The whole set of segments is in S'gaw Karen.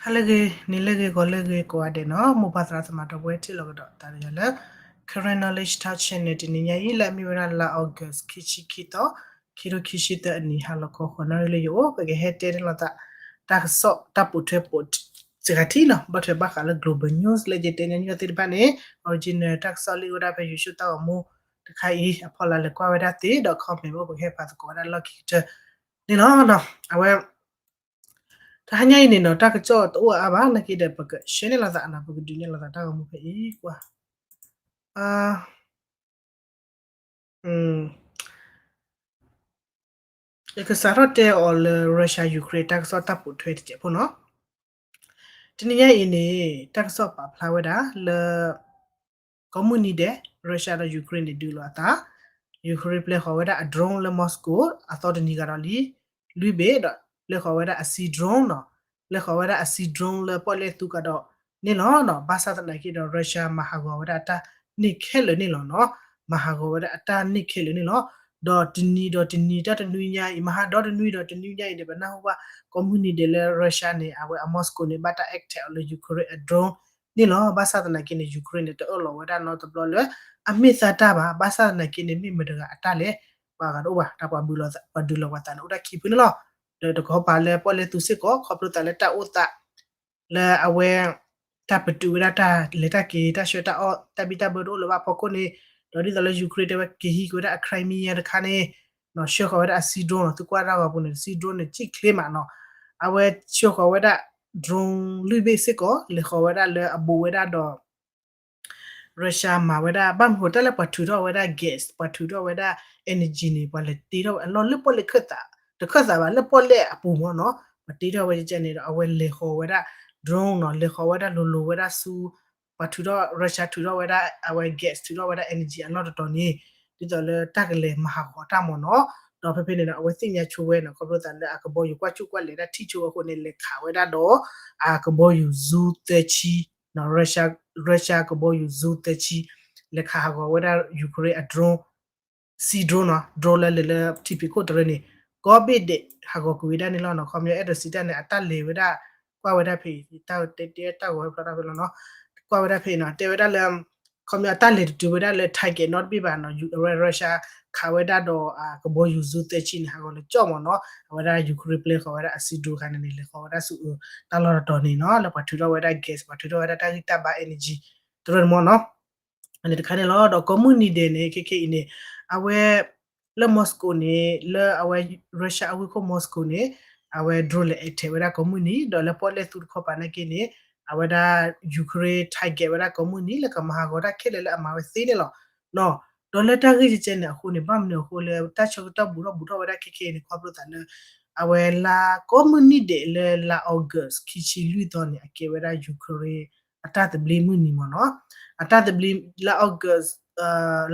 ဟါလၢအဂ့ၤ, နံၤလၢအဂ့ၤ, ဂီၤလၢအဂ့ၤ ကိးဂၤဒဲးနီၤ, မိၢ်ပၢ်သရၣ်သမါဒီပုၢ်ဝဲၢ်ထံၣ်လိာ်ကဒီးတၢ်တယၤလၢ Karen Knowledge Talk Channel တနံၤညါအံၤ လၢအမ့ၢ်ဝဲဒၣ်လါ August ခံဆံခံသီ, ခံထိခံဆံသၢအနံၤ ဟါလီၤခီ ဃိးနၣ်ရံၣ်လၢယအိၣ်, ပကဟဲတဲန့ၢ်လိာ်သး တၢ်ကစီၣ်တၢ်ပိာ်ထွဲပိာ်စှၤထံနီၤ, ဘၣ်ထွဲဘၣ်ဃးလၢ Global News လၢယတဲညါန့ၢ်သ့ၣ်တဖၣ်န့ၣ် original တၢ်ကစီၣ်လၢအိၣ်ဝဲဒၣ်ဖဲ YouTube တၢ်ဂီၤမူတခါအံၤ အဖီလာ်လဲၤကွၢ်ဝဲဒၣ်သ့ဒီး comment အိၣ် ပကဟဲပာ်သကိးဝဲဒၣ်လီၢ်ခံကတၢၢ်န့ၣ်လီၤ. အဝဲ တဟါညါအံၤန့ၣ်နီၤ တၢ်ကစီၣ်တအိၣ်အါဘၣ်နာ်က့ဒီး ပက share န့ၢ်လိာ်သးနီၤ, ပကဒုးနဲၣ်လိာ်သးတၢ်ဂီၤမူဖဲအံၤကွၢ်. ယကစးထီၣ်တဲအီၤလၢ Russia Ukraine တၢ်ကစီၣ်တၢ်ပိာ်ထွဲတစဲးဖိနီၤ. တနံၤညါအံၤန့ၣ် တၢ်ကစီၣ်ပာ်ဖျါဝဲဒၣ်လၢ ကိးမုၢ်နံၤဒဲး Russia ဒီး Ukraine န့ၣ် ဒုးလိာ်အသး, Ukraine ပျဲဃီၤဝဲဒၣ်အ drone လၢ Moscow အသီတနံၤဂၤဒီးလံ လွံၢ်ဘ့ၣ်ဒီး ပျဲဃီၤဝဲဒၣ်အ sea drone နီၤ, ပျဲဃီၤဝဲဒၣ်အ sea drone လၢပီၣ်လဲၣ်သူကဒီးန့ၣ်လီၤနီၤ. ဘၣ်ဆၣ်သနာ်က့ဒီး Russia မၤဟးဂီၤဝဲဒၣ်အတၢ်န့ၢ်ခဲလၢာ်န့ၣ်လီၤနီၤ, မၤဟးဂီၤဝဲဒၣ်အတၢ်န့ၢ်ခဲလၢာ်န့ၣ်လီၤ. ဒီးတနံၤဒီးတနံၤ တၢ်တနွံညါအံၤ မဟါဒီတနွံဒီးတနွံညါအံၤန့ၣ် ပနၢ်ဟူဘၣ် ကိးမုၢ်နံၤဒဲးလၢ Russia န့ၣ် အဝဲအ Moscow န့ၣ် ဘၣ်တၢ် attack အီၤလၢ Ukraine အ drone န့ၣ်လီၤ. ဘၣ်ဆၣ်သနာ်က့န့ၣ် Ukraine န့ၣ် တအၢၣ်လီၤဝဲဒၣ်နီတဘျီလၢ အမ့ၢ်သးတၢ်ဘၣ်, ဘၣ်ဆၣ်သနာ်က့န့ၣ် မ့ၢ်မတၤတဂၤအတၢ်လဲၣ်, ပှၤဂၤတအိၣ်ဘၣ်, တၢ်ပှၤဒုးလီၤပှၤသးန့ၣ် အိၣ်တၢ်ခံဖုန့ၣ်လီၤ. ဒီးတကီၢ်ပၤလၢပီၣ်လဲၣ်သူစ့ၢ်ကီး ခီဖျိသးလၢတၢ်အိၣ်သး လၢအဝဲ တၢ်ပတုာ်ဝဲဒၣ်တၢ်လဲၤတၢ်က့ၤ တၢ်ဆှၢတၢ်အီၣ် တၢ်ဘံၣ်တၢ်ဘၢတအိၣ်လၢၤဘၣ်အဖီခိၣ်န့ၣ်, ဒီးဒ်သိးလၢ Ukraine တဲဝဲက့ၤဟံးက့ၤဝဲဒၣ်အ Crimea တခါန့ၣ် ဆှၢဃီၤဝဲဒၣ်အ sea drone နီၤ, သုကွၢ်တၢ်ဂီၤပူၤန့ၣ် sea drone န့ၣ် ကံၣ်ချ့မးနီၤ, အဝဲဆှၢဃီၤဝဲဒၣ် drone လွံၢ်ဘ့ၣ်စ့ၢ်ကီး လဲၤဃီၤဝဲဒၣ်လၢအဘူးဝဲဒၣ်ဒီး Russia မၤဝဲဒၣ် ဘၣ်မနုၤတၢ်လၢပှၤထုးထီၣ်ဝဲဒၣ် gas ပှၤထုးထီၣ်ဝဲဒၣ် energy န့ၣ် ပှၤလဲၤတ့ထီၣ်ဝဲအလီၢ်လၢပီၣ်လဲၣ်ခၢၣ်သး, တခၢၣ်သးဘၣ် လၢပီၣ်လဲၣ်အပူၤမ့ၢ်နီၤ, ပှၤတ့ထီၣ်ဝဲကဲန့ၣ်ဒီး အဝဲလဲၤဃီၤဝဲဒၣ် drone နီၤ, လဲၤဃီၤဝဲဒၣ်လိၤလိၤဝဲဒၣ်ဆူ ပှၤထုးထီၣ် Russia ထုးထီၣ်ဝဲဒၣ် အဝဲ gas ထုးထီၣ်ဝဲဒၣ် energy အလီၢ်တတီၤန့ၣ် ဒ်သိးလၢတၢ်ကလဲၤမၤဟးဂီၤတၢ်မ့ၢ်နီၤ, ဒီးဖဲဖဲန့ၣ်ဒီး အဝဲသ့ၣ်ညါဆိဝဲနီၤ, ခီဖျိသးလၢအကဘီယူၤကွၢ်ဆူၣ်ကွၢ်လဲၤတၢ်ထံၣ်ဆိဝဲအဃိန့ၣ် လဲၤခးဝဲဒၣ်ဒီး အကဘီယူၤ Zu သၢဆံ Russia ကဘီယူၤ Zu သၢဆံ လဲၤခးဟးဂီၤဝဲဒၣ် Ukraine အ drone, sea drone နီၤ, drone လၢလဲၤလၢထံဖံးခိၣ်တရၢန့ၣ် ကိးဘ့ၣ်ဒဲးဟးဂီၤကွံာ်ဝဲဒၣ်န့ၣ်လီၤနီၤ. ခီပညီအဲၣ်ဒိးစံးတၢ်န့ၣ် အတၢ်လဲၤဝဲဒၣ် ကွၢ်ဝဲဒၣ်ဖဲအံၤ တၢ်တဲတဲတၢ်ဂီၤဖျီတၢ်ဖဲလီၤနီၤ, ကွၢ်ဝဲဒၣ်ဖဲအံၤနီၤ, တဲဝဲဒၣ်လၢ ခီပညီအတၢ်လဲၤတတုၤဝဲဒၣ်လၢ target နီတဘ့ၣ်ဘၣ်နီၤ, Russia ခးဝဲဒၣ်ဒီး ကဘီယူၤ Zu သၢဆံန့ၣ် ဟးဂီၤလၢကၠီၣ်မ့ၢ်နီၤ, အဝဲဒၣ် Ukraine ပျဲဃီၤဝဲဒၣ်အ sea drone ခါန့ၣ်န့ၣ် လဲၤဃီၤဝဲဒၣ်ဆူ တၢ်လီၢ်တတီၤန့ၣ်နီၤ, လၢပှၤထုးထီၣ်ဝဲဒၣ် gas ပှၤထုးထီၣ်ဝဲဒၣ်တၢ်ဂံၢ်တၢ်ဘါ energy တရၢန့ၣ်မ့ၢ်နီၤ. အန့ၣ်တခါန့ၣ်လီၤ. ဒီးကိးမုၢ်နံၤဒဲးန့ၣ် ခဲခဲအံၤန့ၣ် အဝဲ လၢ Moscow န့ၣ် လၢအဝဲ Russia အဝ့ၢ်ခိၣ် Moscow န့ၣ် အဝဲ drone လဲၤ attack ဝဲဒၣ်ကိးမုၢ်နံၤ ဒီးလၢပီၣ်လဲၣ်သူတခီပၤနာ်က့န့ၣ် အဝဲဒၣ် Ukraine target ဝဲဒၣ်ကိးမုၢ်နံၤ လၢကမၤဟးဂီၤတၢ်ခဲလၢာ်လၢအမၤဝဲသ့န့ၣ်လီၤ. ဒီးလၢတၢ်ဂ့ၢ်ကဲကဲန့ၣ်အဃိန့ၣ် ဘၣ်မနုၤအဃိလၢ တၢ်ဆၢကတီၢ်ဘူးထီၣ်ဘူးထီၣ်ဝဲဒၣ်ခဲခဲအံၤန့ၣ် ခီဖျိသးလၢ အဝဲလါကိးမုၢ်နံၤဒဲးလၢလါ August ခံဆံလွံၢ်သီန့ၣ် အကဲဝဲဒၣ် Ukraine အတၢ်သဘျ့မုၢ်နံၤမ့ၢ်နီၤ, အတၢ်သဘျ့ လါ August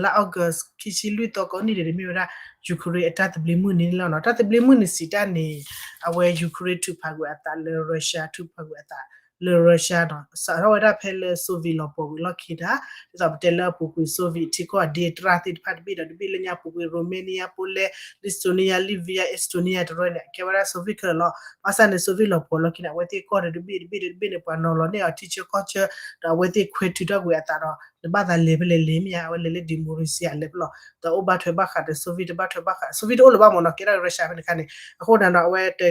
လါ August ခံဆံလွံၢ်သီကိးနံၤဒဲးန့ၣ် မ့ၢ်ဝဲဒၣ် Ukraine အတၢ်သဘျ့မုၢ်နံၤန့ၣ်လီၤနီၤ. တၢ်သဘျ့မုၢ်နံၤစံးတၢ်န့ၣ် အဝဲ Ukraine ထုးဖးကွံာ်အသးလၢ Russia ထုးဖးကွံာ်အသးလၢ Russia နီၤ စးထီၣ်ဝဲဒၣ်ဖဲလၢ Soviet လီၤပှီၢ်ဝံၤလီၢ်ခံတၢ် ဒ်သိးပတဲလၢအပူၤကွံာ် Soviet ထံကီၢ်အဒ့တြၢ်သ့ၣ်တဖၣ်တဘ့ၣ်ဒီးတဘ့ၣ်လၢညါပူၤကွံာ် Romania ဖိလဲ Estonia Latvia Estonia တရၢန့ၣ် အကဲဝဲဒၣ် Soviet ခဲလၢာ်လီၤ. ဘၣ်ဆၣ်န့ၣ် Soviet လီၤပှီၢ်လီၢ်ခံန့ၣ် အဝဲသ့ၣ်ကီၢ်ဒီးတဘ့ၣ်တဘ့ၣ်ဒီးတဘ့ၣ်န့ၣ် ပှၤနီၤလီၤန့ၢ်အီၤထံဆၢကီၢ်ဆၢ ဒီးအဝဲသ့ၣ်ခွဲထုးထီၣ်ကွံာ်အသးဒီး နဘၣ်သးလဲၤဖဲလဲၣ်လဲၤမ့ၢ်ဧါ အဝဲလဲၤလၢ democracy အလဲၤဖဲလီၤ. ဒီးအိၣ်ဘၣ်ထွဲဘၣ်ဃးဒီး Soviet တဘၣ်ထွဲဘၣ်ဃး Soviet တအိၣ်လၢၤဘၣ်မ့ၢ်နီၤ ကဲထီၣ် Russia ဖဲန့ၣ်ခါန့ၣ် အဃိန့ၣ်ဒီးအဝဲတ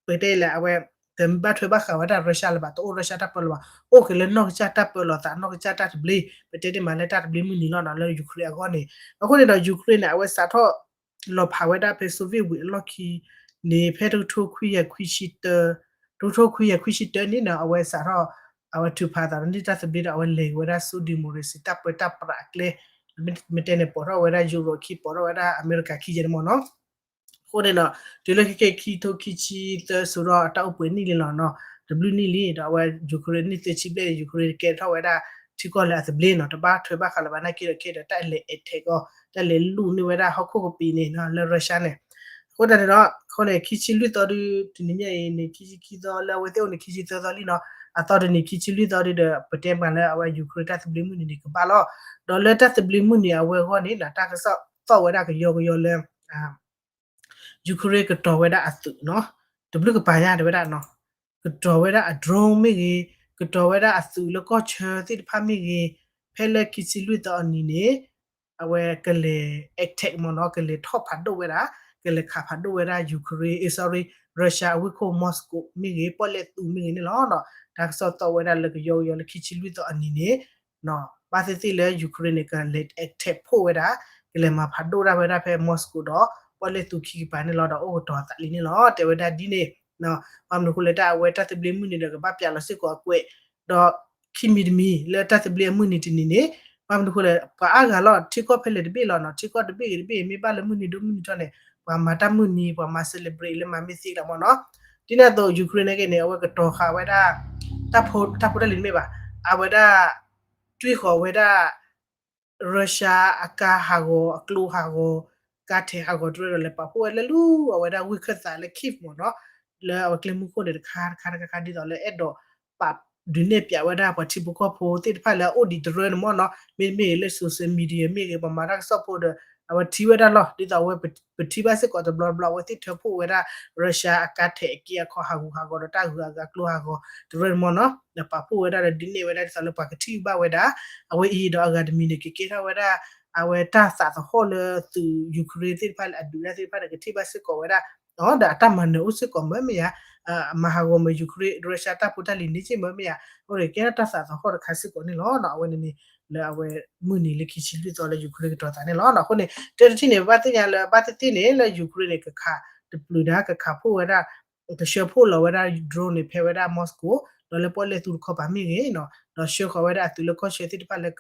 ပတဲလဲၣ် အဝဲ တဘၣ်ထွဲဘၣ်ဃးဝဲဒၣ် Russia လၢၤဘၣ် တအိၣ် Russia တၢ်ပၢလၢၤဘၣ် အိၣ်က့ၤလၢနီၢ်ကစၢ်တၢ်ပၢလီၤသး နီၢ်ကစၢ်တၢ်သဘျ့ ပတဲန့ၣ်မးလၢတၢ်သဘျ့မုၢ်နံၤလီၤနီၤ လၢ Ukraine အဂီၢ်န့ၣ် အဃိန့ၣ်ဒီး Ukraine န့ၣ် အဝဲစးထီၣ်လီၤဖးဝဲဒၣ်ဖဲ Soviet ဝံၤအလီၢ်ခံန့ၣ် ဖဲတကထိခွံကယၤခွံဆံတၢ တကထိခွံကယၤခွံဆံတၢန့ၣ်ဒီး အဝဲစးထီၣ် အဝဲထုးဖးသးဒီးန့ၢ်တၢ်သဘျ့ဒီး အဝဲလဲၤက့ၤဝဲဒၣ်ဆူ democracy တၢ်ပၢတၢ်ပြးအကျဲ မ့ၢ်တဲန့ၣ် ပိာ်ထီၣ်ဝဲဒၣ် Europe ခံ ပိာ်ထီၣ်ဝဲဒၣ်အမဲရကၤခံယဲၢ်န့ၣ်မ့ၢ်နီၤ. အဃိန့ၣ်ဒီး တုၤလၢခဲကဲခံထိခံဆံသၢစိဒီး တၢ်အိၣ်ပှဲၤနံၣ်လံလီၤနီၤ, တဘျုးနံၣ်လံ ဒီးအဝဲ Ukraine နံၣ်သၢဆံဘျဲၣ်န့ၣ် Ukraine ကဲထီၣ်ဝဲဒၣ် ထံကီၢ်လၢအသဘျ့နီၤ, တဘၣ်ထွဲဘၣ်ဃးလၢၤဘၣ်နာ်က့ဒီး ကဲဒီးတၢ်လဲၤ attack အီၤ တၢ်လဲၤလူၤန့ၢ်ဝဲဒၣ်ဟီၣ်ခိၣ်ကပံၤန့ၣ်နီၤ လၢ Russia န့ၣ်. အဃိသတးန့ၣ်ဒီး အဃိန့ၣ် ခံဆံလွံၢ်သီဒုး တနံၤညါအံၤန့ၣ် ခံဆံခံသီ လၢအဝဲသ့ၣ်အိၣ်န့ၣ် ခံဆံသၢသီလံနီၤ, အသီတနံၤ ခံဆံလွံၢ်သီဒုးဒီး ပတဲပှၤလၢအဝဲ Ukraine တၢ်သဘျ့မုၢ်နံၤန့ၣ် ကဘၣ်လီၤ. ဒီးလၢတၢ်သဘျ့မုၢ်နံၤအဝဲအဂီၢ်န့ၣ် တၢ်ကစီၣ်သီၣ်ဝဲဒၣ်ကယီကယီလၢ Ukraine ကတီၤဝဲဒၣ်အသုးနီၤ, တဘျုးကပၤညါတဲဝဲဒၣ်နီၤ, ကတီၤဝဲဒၣ်အ drone မ့ၢ်ဂ့ၤ, ကတီၤဝဲဒၣ်အသုးလၢကီၢ်ဆၢသ့ၣ်တဖၣ်မ့ၢ်ဂ့ၤ, ဖဲလၢခံဆံလွံၢ်သီအနံၤန့ၣ် အဝဲကလဲၤ attack မ့ၢ်နီၤ, ကလဲၤထီၣ်ဖးဒိၣ်ဝဲဒၣ်, ကလဲၤခးဖးဒိၣ်ဝဲဒၣ် Ukraine, အ့ sorry, Russia အဝ့ၢ်ခိၣ် Moscow မ့ၢ်ဂ့ၤ, ပီၣ်လဲၣ်သူမ့ၢ်ဂ့ၤန့ၣ်လီၤ. တၢ်ကစီၣ်သီဝဲဒၣ်လၢကယီကယီလၢခံဆံလွံၢ်သီအနံၤန့ၣ် ဘၣ်သ့ၣ်သ့ၣ်လၢ Ukraine န့ၣ် ကလဲၤ attack ဖှိၣ်ဝဲဒၣ်, ကလဲၤမၤဖးဒိၣ်ဒၣ်ဝဲဒၣ်ဖဲ Moscow ဒီး ပီၣ်လဲၣ်သူခံကပၤန့ၣ်လီၤ. ဒီးအိၣ်ကတီၤသးလံန့ၣ်လီၤ. တဲဝဲဒၣ်ဒ်န့ၣ်, ဘၣ်မနုၤအဃိလဲၣ် တၢ်အဝဲတၢ်သဘျ့မုၢ်နံၤဒီး ကဘၣ်ပျးလီၤစ့ၢ်ကီးအကွဲး, ဒီးခံမံၤတမံၤလၢတၢ်သဘျ့အမုၢ်နံၤတနံၤန့ၣ်, ဘၣ်မနုၤအဃိလဲၣ် ပှၤအါဂၤလီၤ ထံကီၢ်ဖဲလဲၣ်တဘ့ၣ်လီၤနီၤ, ထံကီၢ်တဘ့ၣ်ဂ့ၤတဘ့ၣ်ဂ့ၤ မ့ၢ်ဘၣ်လၢမုၢ်နံၤဒိၣ်မုၢ်နံၤထီန့ၣ် ပှၤမၤတၢ်မုၢ်နံၤ ပှၤမၤ celebrate လၢမၤမ့ၢ်သ့လီၤမ့ၢ်နီၤ. ဒ်န့ၣ်အသိး Ukraine န့ၣ်က့န့ၣ် အဝဲကတီၤဃာ်ဝဲဒၣ် တၢ်ဖိ တၢ်ဖိတၢ်လံၤတမ့ၢ်ဘၣ်, အဝဲဒၣ် တွံၢ်ဃီၤဝဲဒၣ် Russia အကါဟးဂီၤ အကျိဟးဂီၤ ကါထဲးဟးဂီၤတရၢဒီး လဲၤပာ်ဖှိၣ်ဝဲလၢလူၤအဝဲဒၣ်ဝ့ၢ်ခၢၣ်သးလၢ Kyiv မ့ၢ်နီၤ, လၢအဝဲကျဲမုၢ်ခိၣ်န့ၣ်တခါတခါတခါ ဒ်သိးလၢအဲၣ်ဒိးပာ်ဒုးနဲၣ်ပၠးဝဲဒၣ်ပှၤထံဖိကီၢ်ဖိသ့ၣ်တဖၣ်လၢအအိၣ်ဒံးတရၢန့ၣ်မ့ၢ်နီၤ, မ့တမ့ၢ်လၢ social media မ့ၢ်ဂ့ၤ ပှၤမၤတၢ်ကစီၣ်ဖိဒီး အဝဲထံၣ်ဝဲဒၣ်လီၤ. ဒ်သိးအဝဲပထံၣ်ဘၣ်စ့ၢ်ကီးတဘျီဘျီ အဝဲသ့ၣ်ထၢဖှိၣ်ဝဲဒၣ် Russia အကါထဲးအက့အခီဟးဂူာ်ဟးဂီၤဒီး တၢ်ဂုၤအဂၤကျိဟးဂီၤတရၢန့ၣ်မ့ၢ်နီၤ, ဒီးပာ်ဖှိၣ်ဝဲဒၣ်ဒီးဒုးနဲၣ်ဝဲဒၣ်ဒ်သိးလၢပှၤကထံၣ်ဘၣ်ဝဲဒၣ် အဝဲအံၤဒီးအဂၤတမံၤန့ၣ် ကကဲထီၣ်ဝဲဒၣ် အဝဲတၢ်သးသဟီၣ်လၢသုး Ukraine သ့ၣ်တဖၣ်လၢအဒုးတၢ်သ့ၣ်တဖၣ်န့ၣ် ကထံၣ်ဘၣ်စ့ၢ်ကီးဝဲဒၣ်, ဒီးအတၢ်မၤနၢၤအိၣ်စ့ၢ်ကီးမ့ၢ်မ့ၢ်ဧါ, မၤဟးဂီၤမ့ၢ် Ukraine Russia တၢ်ဖိတၢ်လံၤန့ၣ်က့မ့ၢ်မ့ၢ်ဧါ, အဃိန့ၣ် ကဲထီၣ်တၢ်သးသဟီၣ်တခါစ့ၢ်ကီးန့ၣ်လီၤ. အဝဲန့ၣ်န့ၣ် လၢအဝဲမုၢ်နံၤလၢခံဆံလွံၢ်သီလၢ Ukraine ကတီၤသးန့ၣ်လီၤ. အဃိန့ၣ် တဲတထံၣ်န့ၣ် ပဘၣ်သ့ၣ်ညါလၢ ဘၣ်သ့ၣ်သ့ၣ်န့ၣ် လၢ Ukraine န့ၣ် ကခးတပျုၤဒၣ် ကခးဖှိၣ်ဝဲဒၣ် ကဆှၢဖှိၣ်လီၤဝဲဒၣ် drone န့ၣ် ဖဲဝဲဒၣ် Moscow ဒီးလၢပီၣ်လဲၣ်သူတခီပၤမ့ၢ်ဂ့ၤနီၤ, ဒီးဆှၢဃီၤဝဲဒၣ်အသုးလၢကီၢ်ဆၢသ့ၣ်တဖၣ်လၢ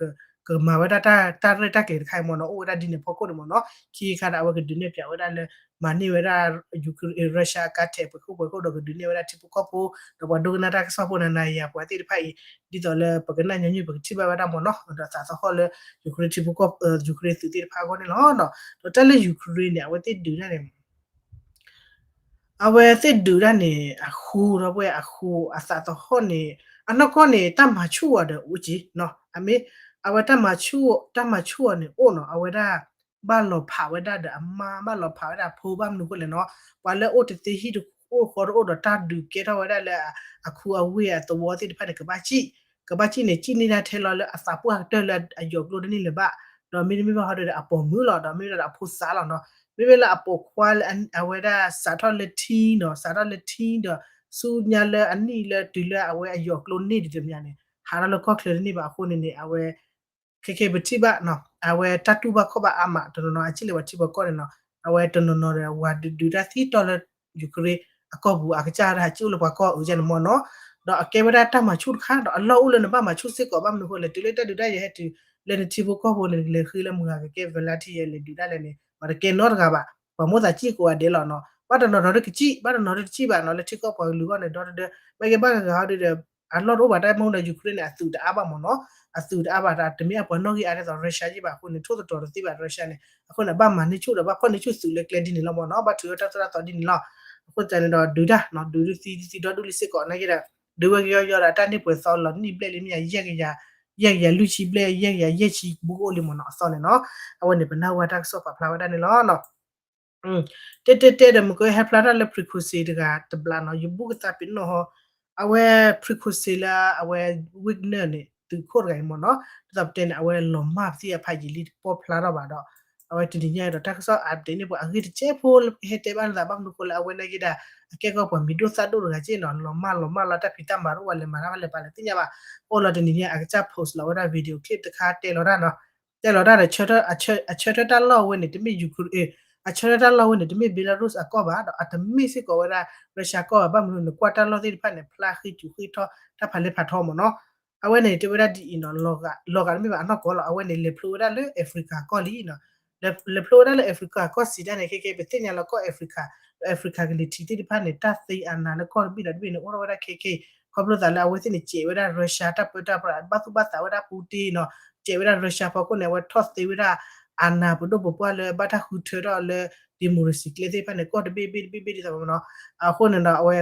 ကမၤဝဲဒၣ်တၢ်ရဲၣ်တၢ်ကျဲၤတခါအံၤမ့ၢ်နီၤ, အိၣ်ဝဲဒၣ်ဒ်န့ၣ်ဖီခိၣ်န့ၣ်မ့ၢ်နီၤ, ခံခါဒီးအဝဲကဒုးနဲၣ်ပၠးဝဲဒၣ်လၢ မၤန့ၢ်ဝဲဒၣ် Russia အကါထဲးပှဲၤခိၣ်ပှဲၤခိၣ်ဒီး ကဒုးနဲၣ်ဝဲဒၣ်ထံဖိကီၢ်ဖိ ဒီးပှၤဒိကနၣ်တၢ်ကစီၣ်ဖိနၤနၤယၤယၤပှၤသ့ၣ်တဖၣ်အံၤ ဒ်သိးလၢပကနၣ်ညီနုၢ် ပကထံၣ်ဘၣ်ဝဲဒၣ်မ့ၢ်နီၤ, ဒီးသးသဟီၣ်လၢ Ukraine ထံဖိကီၢ် Ukraine သုးသ့ၣ်တဖၣ်အဂီၢ်န့ၣ်လီၤ. ဒီးတၢ်လၢ Ukraine န့ၣ် အဝဲသ့ၣ်ဒုးတၢ်န့ၣ် အဝဲသ့ၣ်ဒုးတၢ်န့ၣ် အဃိဒီးပှဲၤအဃိ အသးသဟီၣ်န့ၣ် အနီၢ်ကီၢ်န့ၣ် တၢ်မၤဆူၣ်အီၤဒီးအိၣ်က့နီၤ, အမ့ၢ် အဝဲတၢ်မၤဆူၣ် တၢ်မၤဆူၣ်အီၤန့ၣ်အိၣ်နီၤ, အဝဲဒၣ် ဘၣ်လီၤဖးဝဲဒၣ်ဒီးအမါ ဘၣ်လီၤဖးဝဲဒၣ်အဖိ ဘၣ်မနုၤအဃိလဲၣ်နီၤ, ပှၤလၢအိၣ်တသ့ဟံၣ်တအိၣ်ဃီတအိၣ်ဒီး တၢ်ဒုးကဲထီၣ်ဝဲဒၣ်လၢအခူအဝ့ၢ်အသဝီသ့ၣ်တဖၣ်န့ၣ် ကဘၣ်စံၣ် ကဘၣ်စံၣ်န့ၣ် စံၣ်န့ၢ်ဒၣ်ထဲလီၤလၢအသးပှၢ်ကတၢၢ်လၢအယိာ်ကျိတန့ၢ်လၢၤဘၣ်, ဒီးမ့တမ့ၢ်ဘၣ်ဟီဒီးအပိာ်မုၣ်လီၤ, ဒီးမ့ၢ်ဒီးအဖိသၣ်လီၤနီၤ, မ့မ့ၢ်လၢအပိာ်ခွါလၢအဝဲဒၣ်စးထီၣ်လၢထံနီၤ, စးထီၣ်လၢထံဒီး ဆူညါလၢအနံၣ်လၢတုၤလၢအဝဲအယိာ်ကျိန့ၢ်ဒံးတမံၤန့ၣ် ဟးထီၣ်လၢကီၢ်ချၢတန့ၢ်ဘၣ်အဃိန့ၣ်န့ၣ် အဝဲ ခဲခဲပထံၣ်ဘၣ်နီၤ, အဝဲတၢ်တူၢ်ဘၣ်ခီၣ်ဘၣ်အါမး တနီၤနီၤ အစံၣ်လၢပှၤထံပှၤကီၢ်န့ၣ်နီၤ, အဝဲတနီၤနီၤဒီး ဝၤဒုးဒုးတၢ်သံတီၢ်လၢ Ukraine အကီၢ်ပူၤ အကစၢ်ဒၣ်ဟးစံၣ်အိၣ်လၢပှၤကီၢ်အၢကန့ၣ်မ့ၢ်နီၤ, ဒီးအကဲဝဲဒၣ်တၢ်မၤဆူၣ်တခါ ဒီးအလီၢ်အိၣ်လၢနဘၣ်မၤဆူၣ်စ့ၢ်ကီး ဘၣ်မနုၤအဃိလဲၣ် တုၤလၢတၢ်ဒုးတၢ်ယၤဟဲတုၤ လၢနထံဖိကီၢ်ဖိန့ၣ် နကလဲၤဃ့လၢမုၢ်ဂၤကကဲ Volodymyr လဲၤဒုးဒၣ်လဲာ်န့ၣ် ပှၤတကဲနီတဂၤဘၣ်, ပှၤမိၣ်သးစံၣ်ကိးဂၤဒဲးလီၤနီၤ, ဘၣ်တနီၤနီၤတကစံၣ် ဘၣ်တနီၤတကစံၣ်ဘၣ်နီၤ, လၢထံကီၢ်ပှၤကလုာ်အဂီၢ်န့ၣ် ဒီတဒၢ မ့ၢ်ကဲဘၣ်ဂၤဂၤဟီဒုဒီး အလီၢ်တအိၣ်ဘၣ် တၢ်မ့ၢ်အိၣ်ဒီး Ukraine န့ၣ် အသုးတအါဘၣ်မ့ၢ်နီၤ, အသုးတအါဘၣ်တၢ် တမ့ၢ်အပှၤနီၣ်ဂံၢ်အါဒ်သိး Russia ယ့ၢ်ဘၣ်အဃိန့ၣ် ထိၣ်သတြီၤတသ့ဘၣ် Russia န့ၣ်, အဃိန့ၣ် ဘၣ်မၤန့ၢ်ဆူၣ်ဒီး ဘၣ်ဖီၣ်န့ၢ်ဆူၣ်သုးလၢကျဲဒ်န့ၣ်လီၤမ့ၢ်နီၤ, ဘၣ်ထုးထီၣ်တၢ်သိၣ်တၢ်သီဒ်န့ၣ်လီၤ, အဃိသတးန့ၣ်ဒီး ဒုးတၢ်နီၤ ဒုးဒုးသံဒုးသံဒီဒူၣ်လံစ့ၢ်ကီး နာ်က့ဒီး ဒုးဝဲကယီကယီဒီး တၢ်န့ၢ်ပှဲၤသီလီၤနံၣ်ဘျဲၣ်လံမ့ၢ်ယၤ ယဲၢ်ကယၤ ယဲၢ်ကယၤလွံၢ်ဆံဘျဲၣ် ယဲၢ်ကယၤယဲၢ်ဆံဘူးကအိၣ်လံမ့ၢ်နီၤ အသီန့ၣ်နီၤ, အဝဲန့ၣ် ပနၢ်ဟူတၢ်ကစီၣ်ပာ်ဖျါဝဲဒၣ်န့ၣ်လီၤ. တဲတဲတဲဒီး မ့ၢ်ကဟဲဖျါထီၣ်လၢ Prigozhin တဂၤတဘျီနီၤ ယဘူၣ်ကသးပ့ၤနီၣ်ဟီ, အဝဲ Prigozhin လၢအဝဲ Wagner န့ၣ် သုးခိၣ်တဂၤအံၤမ့ၢ်နီၤ, ဒ်သိးပတဲန့ၣ် အဝဲလီၤမၢ်ပသံအဖးယံာ်လံ တပီၢ်ဖျါထီၣ်ဘၣ်ဒီး အဝဲတနံၤညါအံၤဒီး တၢ်ကစီၣ် update န့ၣ် ပှၤအဂ့ၢ်တစဲးဖိလၢပဟဲတဲဘၣ်နသး ဘၣ်မနုၤဃိလၢအဝဲနာ်က့ဒီး အကဲကီးပှၤမံၤဒိၣ်သၣ်ဒိၣ်တဂၤက့နီၤ လီၤမၢ်လီၤမၢ်လီၤ တၢ်ဖံးတၢ်မၤတအိၣ်ဘၣ် လဲၤမၤတၢ်ဘၣ်လဲၤပာ်လဲၤသ့ၣ်ညါဘၣ်, အိၣ်လီၤတနံၤညါ အကစၢ် post လီၤဝဲဒၣ် video clip တခါတဲလီၤတၢ်နီၤ, တဲလီၤတၢ်ဒီး အဆၢထၢၣ်တၢ်လီၢ်ဝဲန့ၣ် တမ့ၢ် Ukraine အဆၢထၢၣ်တၢ်လီၢ်ဝဲန့ၣ် တမ့ၢ် Belarus အကီၢ်ဘၣ် ဒီးအတမ့ၢ်စ့ၢ်ကီးဝဲဒၣ် Russia ကီၢ်ဘၣ် ဘၣ်မနုၤနကွၢ်တၢ်လီၢ်သ့ၣ်တဖၣ်န့ၣ် ဖျါဃ့စူၤဃ့ထီၣ် တၢ်ဖးလဲၢ်ဖးထီမ့ၢ်နီၤ, အဝဲန့ၣ် တဲဝဲဒၣ်ဒ်အံၤနီၤ လီၤဂာ်တမ့ၢ်ဘၣ်အနီၢ်ကီၢ်လီၤ အဝဲန့ၣ် လဲၤဖျိဝဲဒၣ်လၢ Africa ကီၢ်လံနီၤ, လဲၤဖျိဝဲဒၣ်လၢ Africa ကီၢ်စံးဒၣ်န့ၣ် ခဲခဲ ပသ့ၣ်ညါလီၤကီၢ် Africa ဒီး Africa ကလံၤထံးသ့ၣ်တဖၣ်န့ၣ် တၢ်သ့အနၤလၢကီၢ်တဘ့ၣ်ဒီးတဘ့ၣ်န့ၣ် အိၣ်ထီၣ်ဝဲဒၣ်ခဲခဲ, ခီဖျိသးလၢအဝဲသ့ၣ်န့ၣ် စဲးဝဲဒၣ် Russia တၢ်ပၢတၢ်ပြး ဘၣ်သူၣ်ဘၣ်သးဝဲဒၣ် Putin နီၤ, စဲးဝဲဒၣ် Russia ဖီခိၣ်န့ၣ် အဝဲထီၣ်သ့ဝဲဒၣ် အနၤပဒိၣ်ပပှၢ်လၢဘၣ်တၢ်ဃုထၢထီၣ်လၢ democracy ကျဲသ့ၣ်တဖၣ်န့ၣ် ကီၢ်တဘ့ၣ်ဘ့ၣ်တဘ့ၣ်ဘ့ၣ်ဒ်သိးမ့ၢ်နီၤ, အဃိန့ၣ်ဒီးအဝဲ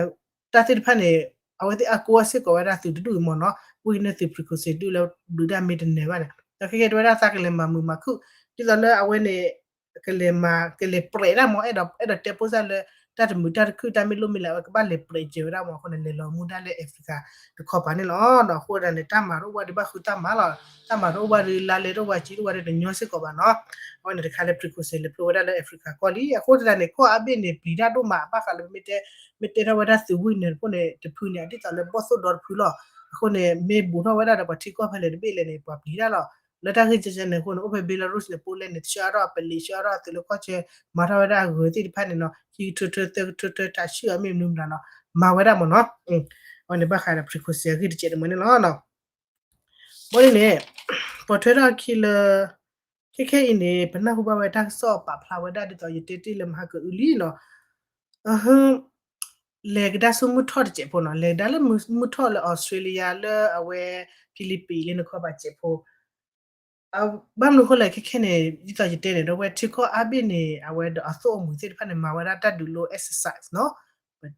တၢ်သ့ၣ်တဖၣ်န့ၣ် အဝဲသ့ၣ်အါကိးအီၤစ့ၢ်ကီးဝဲဒၣ်သုးတဒူၣ်အံၤမ့ၢ်နီၤ, ဝံၣ်ကန့ၢ်သုး Prigozhin ဒူၣ်လၢဘျုးတၢ်မ့ၢ်တနၢၤဘၣ်န့ၣ် ဒီးခဲကဲတဲဝဲဒၣ်သးကလဲၤမၤမုာ်မၤခုၣ် ဒ်သိးလၢအဝဲန့ၣ် ကလဲၤမၤ ကလဲၤပြဲးတၢ်မ့ၢ် အဲၣ်ဒိး အဲၣ်ဒိးတဲပိၢ်စၢ်လၢ တၢ်တမုာ်တၢ်တခုၣ်တၢ်မ့ၢ်လိၣ်မ့ၢ်လၢအဝဲကဘၣ်လဲၤပြဲးကဲၤဝဲဒၣ်မး အဃိန့ၣ် လဲၤလီၤမူဒါလၢ Africa တခီပၤန့ၣ်လီၤ. အဃိသတးန့ၣ် တၢ်မၤတအိၣ်ဘၣ်ဒီးဘၣ်ဃုတၢ်မၤလီၤ. တၢ်မၤတအိၣ်ဘၣ်ဒီး လါလဲတအိၣ်ဘၣ် စံးတအိၣ်ဘၣ်ဒီးတညီစ့ၢ်ကီးဘၣ်နီၤ. အဝဲန့ၣ်တခါလၢ precaution လဲၤဖျိဝဲဒၣ်လၢ Africa ကီၢ်လံ. အဃိသတးန့ၣ် ကီၢ်အါဘ့ၣ်န့ၣ် ပျံၤတၢ်ဒိၣ်မး ဘၣ်ဃးလၢမ့ၢ်တဲ မ့ၢ်တဲထီၣ်ဝဲဒၣ်သုးဝံၢ်န့ၣ်တဖၣ်န့ၣ် ဒ်သိးလၢ ဘီၣ်သိၣ်ဒီတဖုလီၤ. အဃိန့ၣ် မ့ၢ်ဘူးထီၣ်ဝဲဒၣ်ဒီးပှၤထံကီၢ်ဖဲလဲၣ်တဘ့ၣ်လဲၣ်န့ၣ် ပှၤပျံၤတၢ်လီၤ. လၢတၢ်ဂ့ၢ်ကဲကဲန့ၣ်အဃိန့ၣ် အိၣ်ဖဲ Belarus န့ၣ် Poland န့ၣ် ဆှၢအါထီၣ်အပလံး ဆှၢအါထီၣ်အသုးလၢကီၢ်ဆၢ မၤထီၣ်ဝဲဒၣ်အဂၢၤသ့ၣ်တဖၣ်န့ၣ်နီၤ ခံကထိထၢ သၢကထိထၢ တၢ်ဆှၢအီၤမ့ၢ်မနုၤမတၤနီၤ မၤဝဲဒၣ်မ့ၢ်နီၤ. အဝဲန့ၣ်ဘၣ်ဃးဒီး precaution အဂ့ၢ်တစဲးတမှဲန့ၣ်လီၤ. ဘၣ်ဒ်န့ၣ် ပိာ်ထွဲထီၣ်အခံလၢ ခဲခဲအံၤန့ၣ် ပနၢ်ဟူဘၣ်ဝဲတၢ်ကစီၣ်ပာ်ဖျါဝဲဒၣ်ဒ်သိးယတဲတ့ၢ်လၢမဟါကအုလံနီၤ လဲၤကဒါဆူမုၢ်ထီၣ်တစဲးဖိနီၤ လဲၤကဒါလၢမုၢ်ထီၣ်လၢ Australia လၢအဝဲ Philippines လၢနခီပၤစဲးဖိ ဘၣ်မနုၤဃိလဲၣ်ခဲခဲန့ၣ် ဒ်သိးယတဲန့ၣ် ဒီးဝဲထံကီၢ်အါဘ့ၣ်န့ၣ် အဝဲဒီးအသိၣ်အမှံၤသ့ၣ်တဖၣ်န့ၣ် မၤဝဲဒၣ်တၢ်ဒုးလိ exercise နီၤ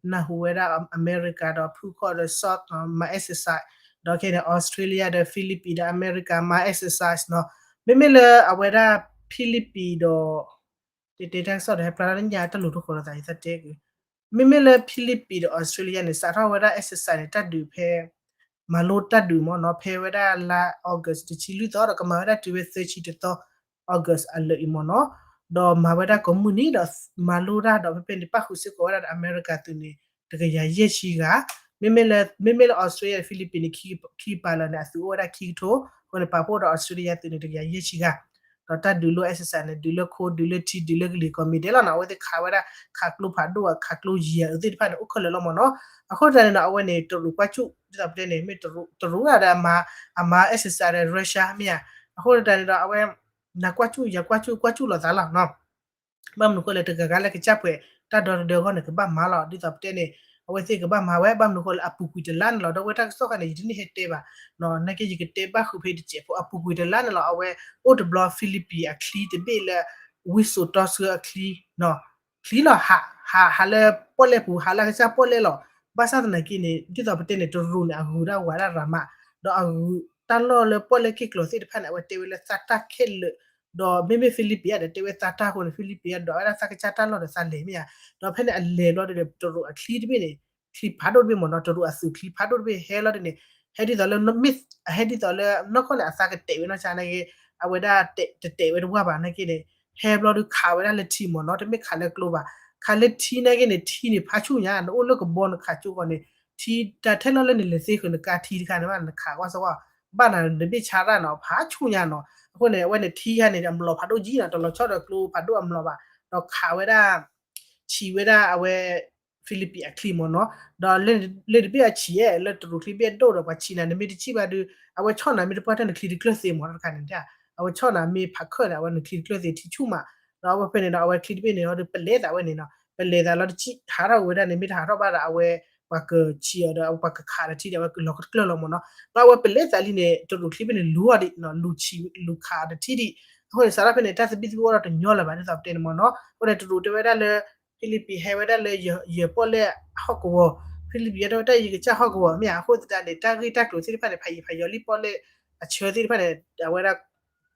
ပနၢ်ဟူဝဲဒၣ် America ဒီးဖုခီၣ်ဒီး South နီၤ မၤ exercise ဒီးခဲန့ၣ် Australia ဒီး Philippines ဒီး America မၤ exercise နီၤ မ့မ့ၢ်လၢအဝဲဒၣ် Philippines ဒီး တဲတဲတၢ်ကစီၣ်ဒီးဟဲဖျါလၢညါတၢ်လူၤထူၣ်ဃီလီၤသးယသးတဲက့ၤ မ့မ့ၢ်လၢ Philippines ဒီး Australia န့ၣ် စးထီၣ်ဝဲဒၣ် exercise န့ၣ် တၢ်ဒုးဖဲ မၤလိတၢ်ဒုးမ့ၢ်နီၤ ဖဲဝဲဒၣ်လါ August တဆံလွံၢ်သီဒီးကမၤဝဲဒၣ်တုၤဝဲသၢဆံတသီ August အလၢာ်အံၤမ့ၢ်နီၤ ဒီးမၤဝဲဒၣ်ကိးမုၢ်နံၤဒီး မၤလိတၢ်ဒီးဖဲဖဲန့ၣ် ပၣ်ဃုာ်စ့ၢ်ကီးဝဲဒၣ်ဒီး America သုးန့ၣ် တကယၤယဲၢ်ဆံဂၤ မ့မ့ၢ်လၢ မ့မ့ၢ်လၢ Australia ဒီး Philippines န့ၣ် ခံကပၤလၢာ်န့ၣ် အသုးအိၣ်ဝဲဒၣ်ခံကထိ အဃိန့ၣ် ပာ်ဖှိၣ်ဒီး Australia သုးန့ၣ် တကယၤယဲၢ်ဆံဂၤ ဒီးတၢ်ဒုးလိ exercise န့ၣ် ဒုးလၢခိ ဒုးလၢထံ ဒုးလၢကလံၤကိးမံၤဒဲးလီၤနီၤ အဝဲသ့ၣ်ခးဝဲဒၣ် ခးကျိဖးဒိၣ် ခးကျိယဲၢ်အုးသ့ၣ်တဖၣ်န့ၣ် အိၣ်ခဲလၢာ်လီၤမ့ၢ်နီၤ အဃိသတးန့ၣ်ဒီး အဝဲန့ၣ် တရူးကွၢ်စူၣ် ဒ်သိးပတဲန့ၣ် မ့ၢ်တရူးဒၣ်ဒီး အမၤ exercise ဒီး Russia မ့ၢ်ဧါ အဃိသတးန့ၣ်ဒီး အဝဲ နကွၢ်စူၣ် ယကွၢ်စူၣ် ကွၢ်စူၣ်လိာ်သးလီၤနီၤ ဘၣ်မနုၤဃိလဲၣ် တဂၤဂၤလၢကစၢ်ပှဲၤ တၢ်ဒီတဒၢအဂီၢ်န့ၣ် ကဘၣ်မၤလီၤ ဒ်သိးပတဲန့ၣ် အဝဲသ့ၣ်ကဘၣ်မၤဝဲ ဘၣ်မနုၤဃိလဲၣ် အပူၤကွံာ်တလါန့ၣ်လီၤ ဒီးဝဲတၢ်ကစီၣ်ခါန့ၣ် ယတန့ၢ်ဟဲတဲဘၣ် နာ်က့ယကတဲဘၣ်ဃုာ်ဖဲတစဲးဖိ အပူၤကွံာ်တလါန့ၣ်လီၤ အဝဲအိၣ်တဘျီ Philippines အချံတဘ့ၣ်လၢ ဝံစိာ်တီဆှၢအချံ ချံလီၤ ဟးလၢပီၣ်လဲၣ်ပူၤ ဟးလၢအကစၢ်ပီၣ်လဲၣ်လီၤ ဘၣ်ဆၣ်သနာ်က့န့ၣ် ဒ်သိးပတဲန့ၣ် တရူးန့ၣ် အဂုၤဒၣ်ဝးဒၣ်ရၤမး ဒီးအဂုၤတၢ်လီၢ်လၢပီၣ်လဲၣ်က့ၢ်ကျီၤသ့ၣ်တဖၣ်န့ၣ် အဝဲတဲဝဲလၢသးတၢ်ခဲလၢာ် ဒီးမ့မ့ၢ် Philippines ဒီးတဲဝဲသးတၢ်အဃိန့ၣ် Philippines ဒီးဝဲဒၣ်သးကစၢ်တၢ်လီၢ်ဒီးသးလဲၤမ့ၢ်ဧါ ဒီးဖဲန့ၣ်အလဲၤဘျီဒီး တရူးအချံတဘ့ၣ်န့ၣ် ချံဖးဒိၣ်တဘ့ၣ်မ့ၢ်နီၤ တရူးအသုးချံဖးဒိၣ်တဘ့ၣ်ဟဲလီၤဒ်န့ၣ် ဟဲဒ်သိးလၢ မ့ၢ် ဟဲဒ်သိးလၢနီၢ်ကီၢ်န့ၣ် အသးကတဲာ်ဝဲနီၢ်ဆါနာ်က့ အဝဲဒၣ် တတဲာ်ဝဲတဝၢ်ဘၣ်နာ်က့န့ၣ် ဟဲဘျီဒီးခးဝဲဒၣ်လၢထံမ့ၢ်နီၤ တမ့ၢ်ခးလၢကျိဘၣ် ခးလၢထံနာ်က့န့ၣ် ထံန့ၣ်ဖးဆူၣ်ညါ နအိၣ်လၢကဘီနခးကၠိဃီန့ၣ် ထံတၢ်ထဲလီၤလၢနလဲၤသ့ဃုာ်နကါထံတခါန့ၣ်ဘၣ် နခးကွၢ်စ့ၢ်ကီး ဘၣ်နၤတဘ့ၣ်ဆါတၢ်နီၤ ဖးဆူၣ်ညါနီၤ အဃိန့ၣ် အဝဲန့ၣ်ထံခါန့ၣ် အလီၤဖးဒိၣ်ကံနီၤ တလီၤဆီဒီးကျိဖးဒိၣ်အလီၤဘၣ် ဒီးခးဝဲဒၣ် ဆံးဝဲဒၣ်အဝဲ Philippines အချံမ့ၢ်နီၤ ဒီးလၢတဘ့ၣ်အဆံးအဲၣ် လၢတရူးချံဘ့ၣ်ဒိၣ်ဒီးပှၤဆံးနၤ နမ့ၢ်တဆံးဘၣ်ဒီး အဝဲဆီၣ်နၤမ့ၢ်တပှၢ်တၢၢ်နချံတကျၢၢ်သ့မ့ၢ်နီၤ တခါန့ၣ် အဝဲဆီၣ်နၤမ့ၢ်ဖးခၢၣ်န့ၣ် အဝဲနချံတကျၢၢ်သ့ထံဆူၣ်မး ဒီးအဝဲဖဲန့ၣ်ဒီး အဝဲချံတဘ့ၣ်န့ၣ်ဒီး ပလဲၤသးဝဲန့ၣ်နီၤ ပလဲၤသးလီၤတဆံး ဟးထီၣ်ဝဲဒၣ်န့ၣ် မ့ၢ်တဟးထီၣ်ဘၣ်ဒီး အဝဲ ပှၤကဆံးအီၤဒီး ပှၤကခးဒီးထံဒီးအဝဲကလီၤကတကျၢၢ်လီၤမ့ၢ်နီၤ ဒီးအဝဲပလဲၤသးလံန့ၣ် တရူးချံဘ့ၣ်န့ၣ် လူၤအီၤဒံး လူၤဆံး လူၤခးအီၤတထံၣ်ဒံး အဃိန့ၣ် စးထီၣ်ဖဲန့ၣ် တၢ်သဘံၣ်သဘုၣ်အိၣ်ဒီးတညီလၢၤဘၣ် ဒ်သိးပတဲန့ၣ်မ့ၢ်နီၤ အဃိန့ၣ် တရူးတဲဝဲဒၣ်လၢ Philippines ဟဲဝဲဒၣ်လၢ ယပီၣ်လဲၣ်ဟီၣ်ကဝီၤ Philippines တဲဝဲဒၣ်ယကစၢ်ဟီၣ်ကဝီၤ မ့ၢ်ဧါ အဃိသတးန့ၣ် တၢ်ဂ့ၢ်တၢ်ကျိၤသ့ၣ်တဖၣ်န့ၣ် ဖးယံၤဖးယီၤလံပီၣ်လဲၣ် အဆၢသ့ၣ်တဖၣ်န့ၣ် အဝဲဒၣ်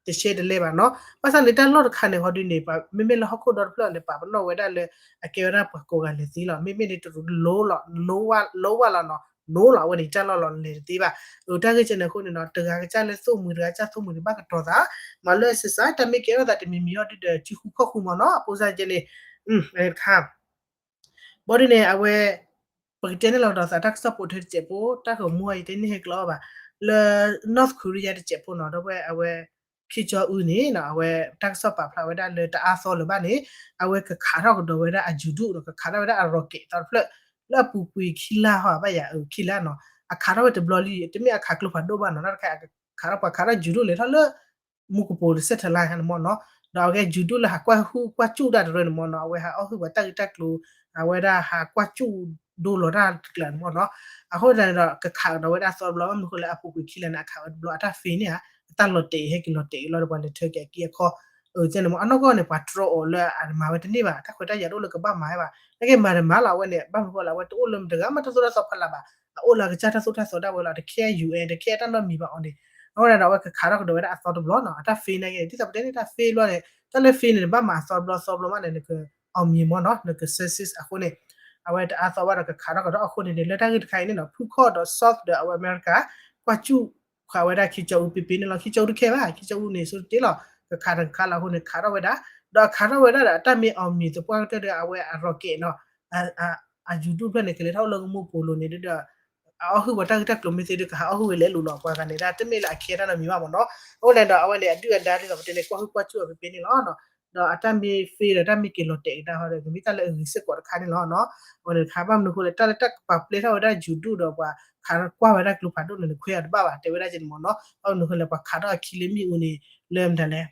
တရှဲတလဲဘၣ်နီၤ ဘၣ်ဆၣ်န့ၣ် တၢ်လီၢ်တခါန့ၣ် ဟီဒုန့ၣ် မ့မ့ၢ်လၢဟီၣ်ခိၣ်ဒီတဖျၢၣ်န့ၣ် ပာ်ပနီၣ်ဝဲဒၣ်လၢ အကဲဝဲဒၣ်ပှၤကိးဂၤလဲၤသ့လီၤ မ့မ့ၢ်န့ၣ် တရူးလိၤလီၤ လိၤဝဲလီၤနီၤ လိၤလီၤ အဝဲန့ၣ် ယတၢ်လီၢ်လီၤ နလဲၤတသ့ဘၣ် အတၢ်ဂ့ၢ်ကဲန့ၣ်အဃိန့ၣ်နီၤ တဂၤကစၢ်လၢသိၣ်မှံၤ တဂၤကစၢ်သိၣ်မှံၤန့ၣ် ဘၣ်ကတီၤသး မၤလၢ exercise တၢ်မ့ၢ်ကဲထီၣ်သးတမံၤမံၤအီၤဒုဒီး စုဃုခီၣ်ဃုမ့ၢ်နီၤ အပိစၢ်ကဲန့ၣ် တခါ ဘၣ်ဒုန့ၣ် အဝဲ ပကတဲန့ၣ်လီၤဒီးသးတၢ်ကစီၣ်ပိာ်ထွဲတစဲးဖိ တၢ်ဂီၤမူအံၤတန့ၢ်ဟဲကျိအီၤဘၣ် လၢ North Korea တစဲးဖိနီၤ ဒီးဝဲအဝဲ Kim Jong Un န့ၣ် အဝဲတၢ်ကစီၣ်ပာ်ဖျါဝဲဒၣ်လၢတအါသီလၢၤဘၣ်န့ၣ် အဝဲကခးထီၣ်ကဒီးဝဲဒၣ်အယူၤဒူၣ်ဒီး ကခးထီၣ်ဝဲဒၣ်အ rocket သီတဖျၢၣ် လၢအပူၤကွံာ်ခံလါဟီဘၣ်ယၤ ခံလါနီၤ အခးထီၣ်ဝဲတဘျီလံ တမ့ၢ်အခးကျိဖးဒိၣ်ဘၣ်နီၤ တၢ်တခါ အခးထီၣ်ပှၤခးထီၣ်ယူၤဒူၣ်လဲၤထီၣ်လၢ မူကပိာ်တစဲးထၢၣ်လါန့ၣ်မ့ၢ်နီၤ ဒီးအဝဲယူၤဒူၣ်လၢဟးကွၢ်ဟုၣ်ကွၢ်စူၣ်တၢ်တရၢန့ၣ်မ့ၢ်နီၤ အဝဲဟးအီၣ်ဟုၣ်ပှၤတၢ်ဂ့ၢ်တၢ်ကျိၤ အဝဲဒၣ်ဟးကွၢ်စူၣ်ဒိလီၤတၢ်တကျးန့ၣ်မ့ၢ်နီၤ အဃိသတးန့ၣ်ဒီး ကခးကဒီးဝဲဒၣ်အသီတဘျီ ဘၣ်မနုၤဃိလၢအပူၤကွံာ်ခံလါန့ၣ် အခးဝဲတဘျီ အတၢ်ဖ့န့ၣ်ဧါ အတၢ်လီၤတဲာ်ဟဲက့ၤလီၤတဲာ်က့ၤလီၤဒီး ပှၤလဲၤထၢက့ၤအက့အခီ အန့ၣ်မ့ၢ်အနီၢ်ကီၢ်န့ၣ် ပှၤတြီအီၤလၢအမၤဝဲတန့ၢ်ဘၣ် တၢ်ခွဲးတၢ်ယာ်တအိၣ်လၢကဘၣ်မၤဝဲဘၣ် နာ်က့မၤတမၤလီၤ အဝဲန့ၣ် ဘၣ်မနုၤဃိလၢအဝဲတအိၣ်လၢမတဂၤမးတၢ်သိၣ်တၢ်သီဖီလာ်ဘၣ် အအိၣ်လၢအကစၢ်တၢ်သိၣ်တၢ်သီဒၣ်ဝဲလီၤ တခဲအံၤ ယူၢ်အဲၣ် တခဲအံၤတၢ်နီတမံၤဘၣ်အီၤန့ၣ် အဃိန့ၣ်ဒီး အဝဲကခးထီၣ်ကဒီးဝဲဒၣ်အသီတဘျီနီၤ အတၢ်ဖ့နာ်က့န့ၣ် ဒ်သိးပတဲန့ၣ် တၢ်ဖ့ဘျီန့ၣ် တၢ်လၢဖ့န့ၣ် နဘၣ်မၤအသီတဘျီသီဘျီမးန့ၣ် နက အောင်မြင်ပေါ့နော် နက success အဃိန့ၣ် အဝဲတအါသီဘၣ်ဒီးကခးထီၣ်ကဒီးအဃိန့ၣ်န့ၣ် လၢတၢ်ဂ့ၢ်တခါအံၤန့ၣ်နီၤ ဖုခီၣ်ဒီး South ဒီးအဝဲအမဲရကၤ ကွၢ်စူၣ်ဃာ်ဝဲဒၣ် Kim Jong Un ပ့ပ့န့ၣ်လီၤ. Kim Jong Un တခဲဘၣ် Kim Jong Un န့ၣ် ဆိတ့လီၤ ကခးတခါလီၤအဃိန့ၣ် ခးထီၣ်ဝဲဒၣ် ဒီးအခးထီၣ်ဝဲဒၣ်ဒီး အတၢ်မ့ၢ် အောင်မြင် သပှၢ်ကတၢၢ်ဒီး အဝဲအ rocket နီၤ အယူၤဒူၣ်ဖျၢၣ်န့ၣ် ကလဲၤထီၣ်အိၣ်လၢကမူၣ်ပိာ်လိၤန့ၣ်ဒီး အအီၣ်ဟုၣ်ပှၤတၢ်ဂ့ၢ်တၢ်ကျိၤမ့ၢ်သ့ဒီး ကဟးအီၣ်ဟုၣ်ဝဲလဲၤလိၤလီၤ ပှၤဂၤန့ၣ်ဒၣ် တမ့ၢ်လၢအခဲတၢ်နီတမံၤဘၣ်မ့ၢ်နီၤ. အဃိန့ၣ်ဒီး အဝဲန့ၣ် အဒုၣ်အဒါဒ်သိးပတဲန့ၣ် ကွၢ်ဟုၣ်ကွၢ်စူၣ်အပ့ပ့န့ၣ်လီၤ. ဒီးအတၢ်မ့ၢ် fail ဒီး တၢ်မ့ၢ်က့ၤလီၤတဲာ်ကဒါဟီဒီး ကမ့ၢ်တၢ်လၢအဂ့ၤစ့ၢ်ကီးတခါန့ၣ်လီၤ. အဝဲန့ၣ်တခါ ဘၣ်မနုၤအဃိလဲၣ် တၢ်လၢတၢ်ကပာ်ပျဲထီၣ်ဝဲဒၣ်ယူၤဒူၣ်ဒီးပှၤခးကွၢ်ဝဲဒၣ်ကျိဖးဒိၣ်န့ၣ် နခွဲးအီၤတဘၣ်ဘၣ် တဲဝဲဒၣ်က့န့ၣ်မ့ၢ်နီၤ. ဘၣ်မနုၤအဃိလဲၣ် ပှၤခးထီၣ်အခံလၢမ့ၣ်အူန့ၣ် လၢမတၤလဲၣ်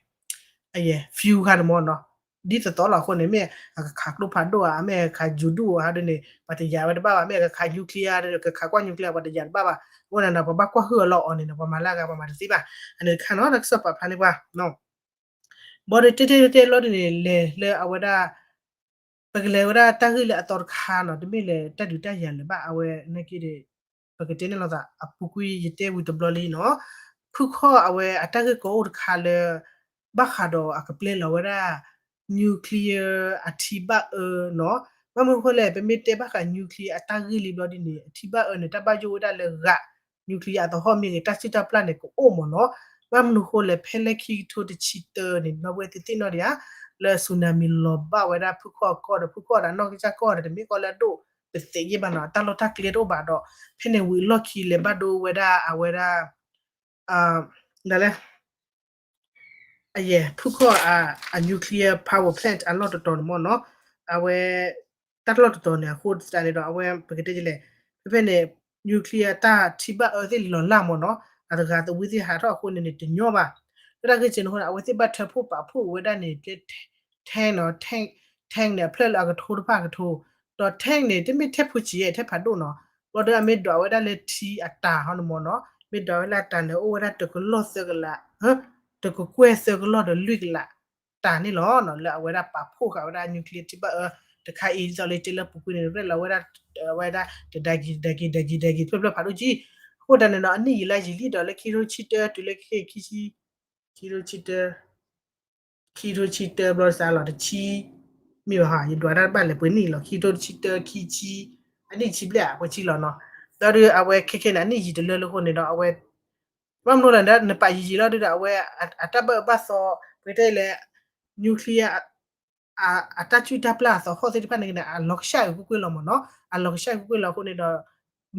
အယဲၢ် fuel ခါန့ၣ်မ့ၢ်နီၤ ဒ်သိးသိးလီၤအဃိန့ၣ် မ့ၢ်အကခးကျိဖးဒိၣ်ဧါ မ့ၢ်အကခးယူၤဒူၣ်ဧါဒ်န့ၣ် ပှၤတယာ်ဝဲတဘၣ်ဘၣ် မ့ၢ်အကခး nuclear ကခးကွၢ် nuclear ပှၤတယာ်တဘၣ်ဘၣ်. အဃိန့ၣ်ဒီး ပှၤဘၣ်ကွၢ်ဟုၣ်အီၤလီၤအီၤန့ၣ်ဒီး ပှၤမၤလၢအဂၤပှၤမၤတသ့ဘၣ်. အန့ၣ်တခါနီၤ တၢ်ကစီၣ်ပာ်ဖျါန့ၢ်ပှၤ ဘၣ်ဒီးတဲတဲတဲတဲလီၤဒ်န့ၣ် လဲၤလၢအဝဲဒၣ် ပကလဲၤဝဲဒၣ်တၢ်ဂ့ၢ်လၢအသီတခါနီၤ တမ့ၢ်လၢတၢ်ဒုးတၢ်ယၤလၢၤဘၣ် အဝဲနာ်က့ဒီး ပကတဲန့ၣ်လိာ်သးအပူၤကွံာ်ယတဲဝံၤတဘျီလံနီၤ ဖုခီၣ်အဝဲအတၢ်ဂ့ၢ်ကီအိၣ်တခါလၢ ဘၣ်ဃးဒီးအကပျဲလီၤဝဲဒၣ် nuclear အထံဘၣ်အၢနီၤ ဘၣ်မနုၤအဃိလဲၣ် ပမ့ၢ်တဲဘၣ်ဃး nuclear အတၢ်ဂ့ၢ်လံဘျီဒ်န့ၣ် အထံဘၣ်အၢန့ၣ် တၢ်ဘၣ်ယိၣ်ဝဲဒၣ်လၢဂၤ nuclear အသဟီၣ်မ့ၢ်ဂ့ၤ တၢ်စုၣ်တၢ်ပျၢ်န့ၣ် ကအိၣ်မ့ၢ်နီၤ ဘၣ်မနုၤအဃိလဲၣ် ဖဲလၢခံကထိတဆံတၢန့ၣ် နီၣ်ဝဲသ့ၣ်သ့ၣ်နီၣ်ဒံးဧါ လၢ tsunami လီၤဘၣ်ဝဲဒၣ်ဖုခီၣ်အကီၢ်ဒီး ဖုခီၣ်ဒီးနီၢ်ကစၢ်ကီၢ်ဒီး တမ့ၢ်ကီၢ်လၢအဒိၣ်ပသ့ၣ်ယ့ၢ်ဘၣ်နီၤ တၢ်လီၢ်တၢ်ကျဲတအိၣ်ဘၣ်ဒီး ဖဲန့ၣ်ဝံၤအလီၢ်ခံလဲၤဘၣ်ဒိဝဲဒၣ်အဝဲဒၣ် ဒ်လဲၣ် အယဲၢ် ဖုခီၣ်အ nuclear power plant အလီၢ်တတီၤန့ၣ်မ့ၢ်နီၤ အဝဲ တၢ်လီၢ်တတီၤန့ၣ် အဃိသတးန့ၣ်ဒီး အဝဲပကတဲဒ်လဲၣ် ဖဲဖဲန့ၣ် nuclear တၢ်ထံဘၣ်အၢသ့ၣ်လီၤလၢ်မ့ၢ်နီၤ အတဂၤသဝံသ့ၣ်ဟးထီၣ်အဃိန့ၣ်န့ၣ် တညီဘၣ် လၢတၢ်ဂ့ၢ်ကဲန့ၣ်အဃိန့ၣ် အဝဲသ့ၣ်ဘၣ်ထၢဖှိၣ်ပာ်ဖှိၣ်ဝဲဒၣ်န့ၣ် tank နီၤ tank tank န့ၣ် အဖျၢၣ်လၢအကထိတဖၣ်အကထိ ဒီး tank န့ၣ် တမ့ၢ်ထဲဖိဆံးယဲၢ် ထဲဖးဒိၣ်နီၤ ဘျီဒီးအမ့ၢ်ဒွးဝဲဒၣ်လၢထံအတၤဟီန့ၣ်မ့ၢ်နီၤ မ့ၢ်ဒွးဝဲလၢအတၤန့ၣ် အိၣ်ဝဲဒၣ်တကလီၢ်သၢကလး တကကွဲၢ်သၢကလီၢ်ဒီးလွံၢ်ကလး တၤန့ၣ်လီၤနီၤ လၢအဝဲဒၣ်ပာ်ဖှိၣ်ဃာ်ဝဲဒၣ် nuclear ထံဘၣ်အၢ တခါအံၤ ဒ်သိးလၢတဲလၢပူၤကွံာ်န့ၣ် ရဲၣ်လီၤဝဲဒၣ် အဝဲဒၣ် တဒၤကံၤ တဒၤကံၤ တဒၤကံၤ တဒၤကံၤ ဖျၢၣ်ဖျၢၣ်ဖးဒိၣ်ကံ အဃိသတးန့ၣ်ဒီး အနံၣ်ယံာ်လါယံာ်လံဒီး လၢခံကထိဆံတၢ တုၤလၢခံ ခံ ခံကထိဆံတၢ ခံကထိဆံတၢဘျီစးလီၤ တဆံ မ့ၢ်ဘၣ်ဟီ ယဒွးတၢ်တဘၣ်လဲၣ် ပှဲၤနံၣ်လီၤ ခံကထိတဆံတၢ ခံဆံ အနံၣ်ဆံဘျဲၣ်ဧါ ပှဲၤဆံလီၤနီၤ ဒီးဒုးအဝဲခဲခဲန့ၣ် အနံၣ်ယံာ်တလၢလၢအဃိန့ၣ်ဒီး အဝဲ ဘၣ်မနုၤလဲၣ် နပာ်ယံာ်ယံာ်လီၤဒုးဒီး အဝဲ အတၢ်ဘၣ်အၢဘၣ်သီ ပကတဲလဲၣ် nuclear အတၢ်စုၣ်တၢ်ပျၢ်အသဟီၣ်သ့ၣ်တဖၣ်န့ၣ်က့န့ၣ် အလီၤကဆှၣ်ကွ့ၢ်ကွ့ၢ်လီၤမ့ၢ်နီၤ အလီၤကဆှၣ်ကွ့ၢ်ကွ့ၢ်လီၤအဃိန့ၣ်ဒီး